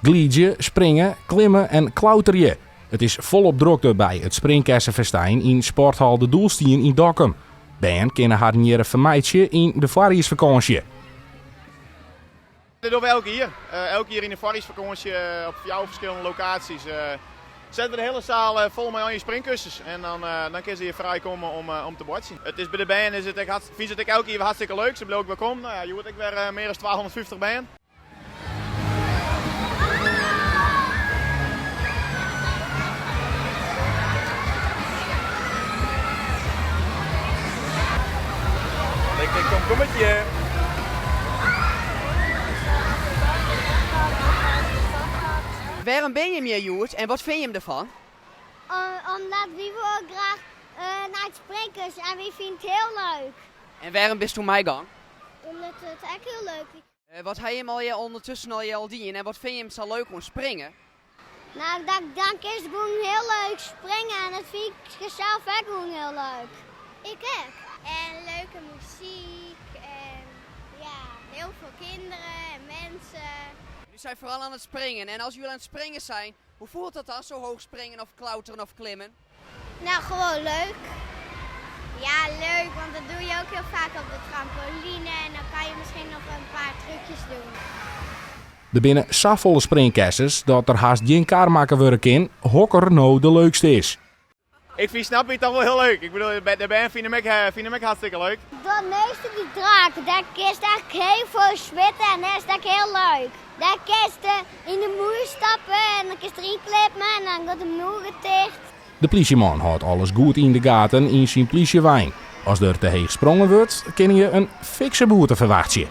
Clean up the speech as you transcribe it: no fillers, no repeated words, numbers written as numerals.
Gliidzje, springe, klimme en klauterje. It is folop drokte by it springkessenfestijn yn sporthal De Doelstien yn Dokkum. Bern kinne harren hjirre fermeitsje yn de foarjiersfakânsje. Dit dogge we elk jier. Elk jier yn de foarjiersfakânsje op fjouwer ferskillende lokaasjes sette we de hiele saal fol mei allegear springkussens. En dan, dan kinne se hjir frij komme om, om te boartsjen. It is by de bern is it ek, fine se it ek elk jier wer hartstikke leuk. Se bliuwe ek wer kommen. Nou ja, hjoed ek wer mear as 250 bern. Lekker komkommertje. Wêrom binne jim hjir hjoed en wat fine jim derfan? Omdat wy wolle graach nei it springkussen en wy fine it hiel leuk. En wêrom bisto meigongen? Omdat it ek hiel leuk is. Wat ha jim allegear ûndertusken allegear al dien en wat fine jim sa leuk oan springen? Nou, dat, dan kinst gewoan hiel leuk springe en dat fyn ik sels ek gewoan hiel leuk. Ik ek. En leuke muzyk en ja, heel veel kinderen en mensen. Jullie zijn vooral aan het springen en als jullie aan het springen zijn, hoe voelt dat dan, zo hoog springen of klauteren of klimmen? Nou, gewoon leuk. Ja, leuk, want dat doe je ook heel vaak op de trampoline en dan kan je misschien nog een paar trucjes doen. Der binne safolle springkessens dat der hast gjin kar makke wurde kin hokker no de leukste is. Ik fyn Snappy toch wol hiel leuk. Ik bedoel, de bern fine him ek, fine him ek hartstikke leuk. De measte die draken, dêr kinst echt hiel folle switte en dat is ek hiel leuk. Dêr kinst yn de muur stappe en dan kinst deryn klimme en dan giet de muur ticht. De plysjeman hâldt alles goed yn de gaten yn syn plysjewein. As der te heech sprongen wurdt, kinne je in fikse boete ferwachtsje.